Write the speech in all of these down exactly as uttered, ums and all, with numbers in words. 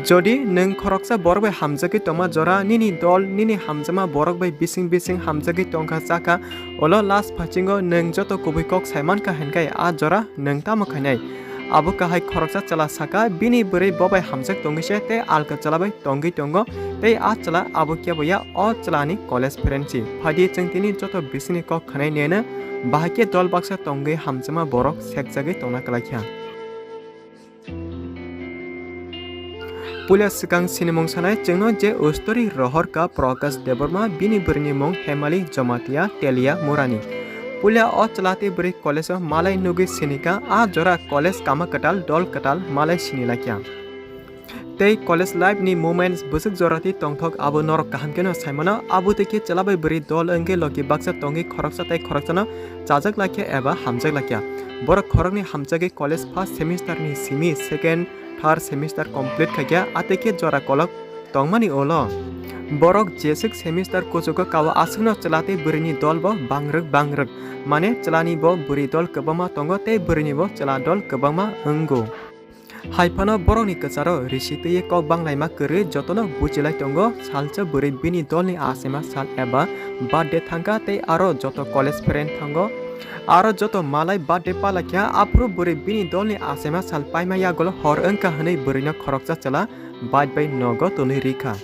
Jodi nwng khoroksa borok bai hamjagwi tongma jora, nini dol, nini hamjakma borok bai bising bising hamjagwi tongkha chakha, ulo last phaichingo nwng joto kubui kok saimankha hinkhe a jora nwng tamo khainai? Abo kahai khoroksa chwla saka, bini bwrwi bo bai hamjak tongwi se tei alka chwla bai tongwi tongo, tei a chwla abo kebo ya, o chwlani college friend si. Phaidi chwng tini joto bisingni kok khanai nene, bahai khe dol baksa tongwi hamjakma borok sekjagwi tongna kwlai kha. Puila swkang sinimung sanai chwngno je ustori rohor ka Prakash Debbarma, bini bwrwini mung Hemali Jamatia, Teliamurani. Puila o chwla tei bwrwi college o malai nugwi sinika, a jora college kama kwtal, dol kwtal malai sini laikya. Tei college life ni moments bwswk jora tei tongthok abo norok kaham kheno saimano, abo tei khe chwla bai bwrwi dol wngwi logi baksa tongwi khoroksa tei khoroksano chajak laikya eba hamjak laikya. Borok khoroknwi hamjagwi college first semester ni simi second, third semester complete khaikya, atwi khe jora kolok tongmani ulo. Borok jeswk semester kuchugo kao aswkno chwla tei bwrwini dol bo bangrwk bangrwk. Mane chwlani bo bwrwi dol kwbangma tongo tei bwrwini bo chwla dol kwbangma wngo. Hai phano borokni kwcharo risi twiwi kok banglaima kwrwi jotono buchilai tongo. Salsa bwrwi bini dolni achaima sal eba birthday thangkha tei aro joto college friend thango. Aro joto malai birthday palakya, aphuru bwrwi bini dolni achaima sal paima yagolo hor wngkha hwnwi bwrwino khoroksa chwla bike bai nogo tonwi rikha.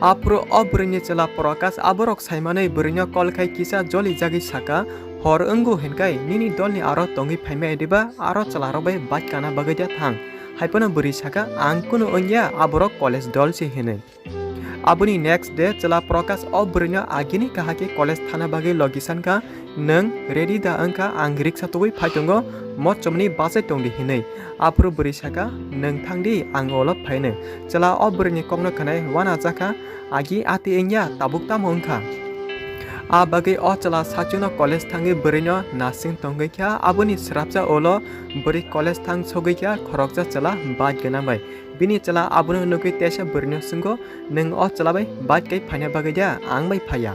Aphuru o bwrwini chwla Prakash aborok saimanwi bwrwino call khai kisa joli jagwi saka, "Hor wngo hinkai nini dolni aro tongwi phaimaya diba, aro chwlarok bai bike kana bagwi da thang?" Hai phano bwrwi saka, "Ang kunu wngya, aborok college dol se," hinwi. Aboni next day chwla Prakash o bwrwino agini kahakhe college thana bagwi logi sankha, "Nwng ready da wngkha, ang riksa tubui phai tongo, mochomni bachai tongdi," hinwi. Aphuru bwrwi saka, "Nwng thangdi, ang ulo phaino." Chwla o bwrwini kokno khwnai uanajakha, "Agi ati wngya, tabuk tamo wngkha?" A bagwi o chwla sachwino college thangwi bwrwino nasing tongwi kha, aboni swrapsa ulo bwrwi college thang sogwi kha khoroksa chwla bike gwnang bai. Bini chwla abono nugwi teisa bwrwino swngo, "Nwng o chwla bai bike kai phaina bagwi da ang bai phaiya?"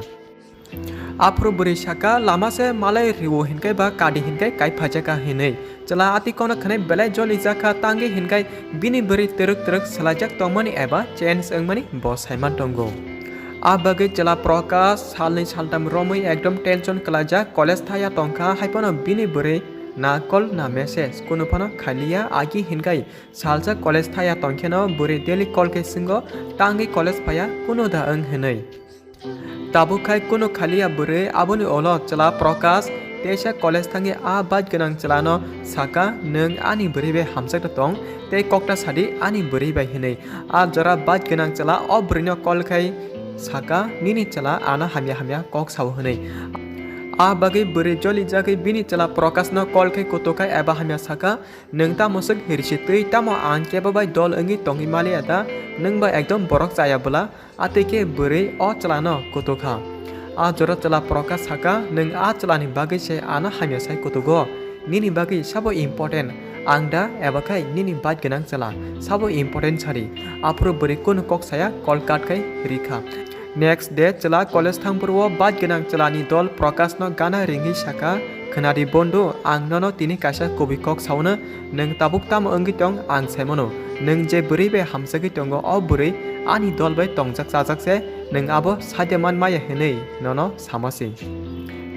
Aphuru bwrwi saka, "Lama se malai riwo hinkai ba kadi hinkai kai phaijaka," hinwi. Chwla ati kono khwnai belai joli jakha tangwi hinkai bini bwrwi twrwk twrwk swlaijak tongmani eba change wngmani bo saiman tongo. A bagwi chwla Prakash salnwi saltam romwi ekdom tension kwlaijak, college thaya tongkha, hai phano bini bwrwi na call na message kunu phano khailiya, agi hinkai salsa college thaya tongkheno bwrwi daily call khe swngo, "Tangwi college phaiya, kunu da wng?" hinwi. Tabuk khai kunu khaliya bwrwi, aboni ulo chwla Prakash teisa college thangwi a bike gwnang chwlano saka, "Nwng ani bwrwi bai hamjakta tong tei kokta sadi ani bwrwi bai," hinwi. A jora bike gwnang chwla o bwrwino call khai saka, "Nini chwla ano hamya hamya kok sao," hinwi. A bagwi bwrwi joli jagwi bini chwla Prakashno call khai kutuk khai eba hamya saka, "Nwng tamo swk hirsi twi tamo ang kebo bai dol wngwi tongwi maliya da? Nwng ba ekdom borok chaya bwla?" Atwi khe bwrwi o chwlano kutuk kha. A jora chwla Prakash saka, "Nwng a chwlani bagwi se ano hamya sai kutugo? Nini bagwi sabo important, ang da eba khai nini bike gwnang chwla? Sabo important sari?" Aphuru bwrwi kunu kok saya, call cut khai rikha. Next day chwla college thangphuru o bike gwnang chwlani dol Prakashno gana ringwi saka, "Khwnadi bondhu, ang nono tini kaisa kubui kok saono, nwng tabuk tamo wngwi tong ang saimano. Nwng je bwrwi bai hamjagwi tongo, o bwrwi ani dol bai tongjak chajak se, nwng abo saide man maya hinwi nono sama se."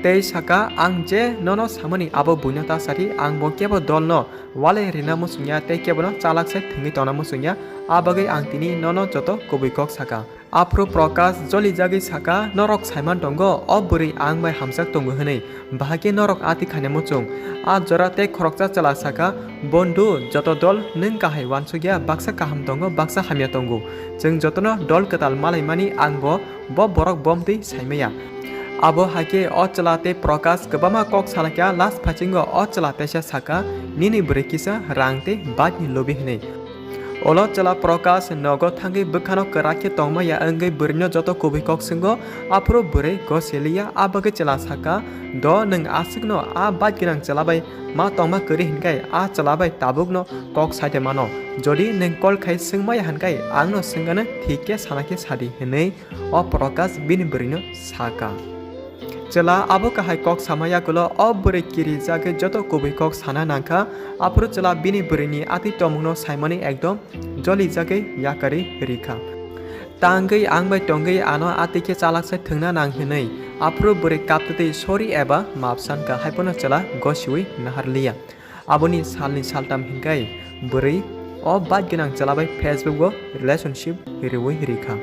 Tei saka, "Ang je nono samani abo buino ta sadi, ang bo kebo dolno walai rina muchungya tei kebono chalak se thwngwi tongna muchungya, a bagwi ang tini nono joto kubui kok saka." Aphuru Prakash joli jagwi saka, "Norok saiman tongo, o bwrwi ang bai hamjak tongo hwnwi, bahai khe norok ati khaina muchung?" A jora tei khoroksa chwla saka, "Bondhu, joto dol nwng kahai uansukya, baksa kaham tongo, baksa hamya tongo. Chwng jotono dol kwtal malaimani ang bo, bo borok bomtwi saimaya." Abo hai khe o chwla tei Prakash kwbangma kok salakya, last phaichingo o chwla teisa saka, "Nini bwrwi kisa rang tei bike ni lobi," hwnwi. Ulo chwla Prakash nogo thangwi bwkhano kwrak khe tongma ya wngwi bwrwino joto kubui kok swngo, aphuru bwrwi gosiliya, a bagwi chwla saka, "Do nwng aswkno a bike gwnang chwla bai ma tongma kwrwi hinkai a chwla bai tabukno kok saide mano. Jodi nwng call khai swngmaya hinkai angno swngano thik khe sana khe sadi," hinwi o Prakash bini bwrwino saka. Chwla abo kahai kok sama yagulo o bwrwi kirijagwi joto kubui kok sana nangkha, aphuru chwla bini bwrwini atwi tongmungno saimani ekdom jolijagwi yakarwi rikha. Tangwi ang bai tongwi ano atwi khe chalaksa thwngna nang hinwi aphuru bwrwi kaptwtwi sorry eba map sankha, haiphano chwla gosiwi naharliya. Aboni salni saltam hinkhai bwrwi o bike gwnang chwla bai Facebook o relationship riwi rikha.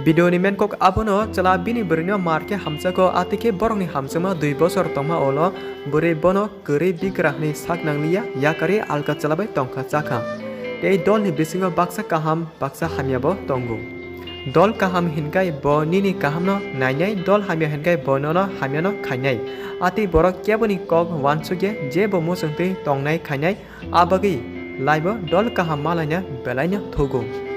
Video ni main kok abono, chwla bini bwrwino mar khe hamjakgo, atwi khe borokni hamjakma dui bosor tongma ulo bwrwi bono kwrwi bigra hwnwi sak nangliya, yakarwi alka chwla bai tongkha chakha. Tei dolni bisingo baksa kaham baksa hamyabo tongo. Dol kaham hinkhai bo nini kahamno nainai, dol hamya hinkhai bo nono hamyano khainai. Atwi borok keboni kok uansukya, jebo muchungtwi tongnai khainai, abagwi laibo dol kaham malaina belaino thugo.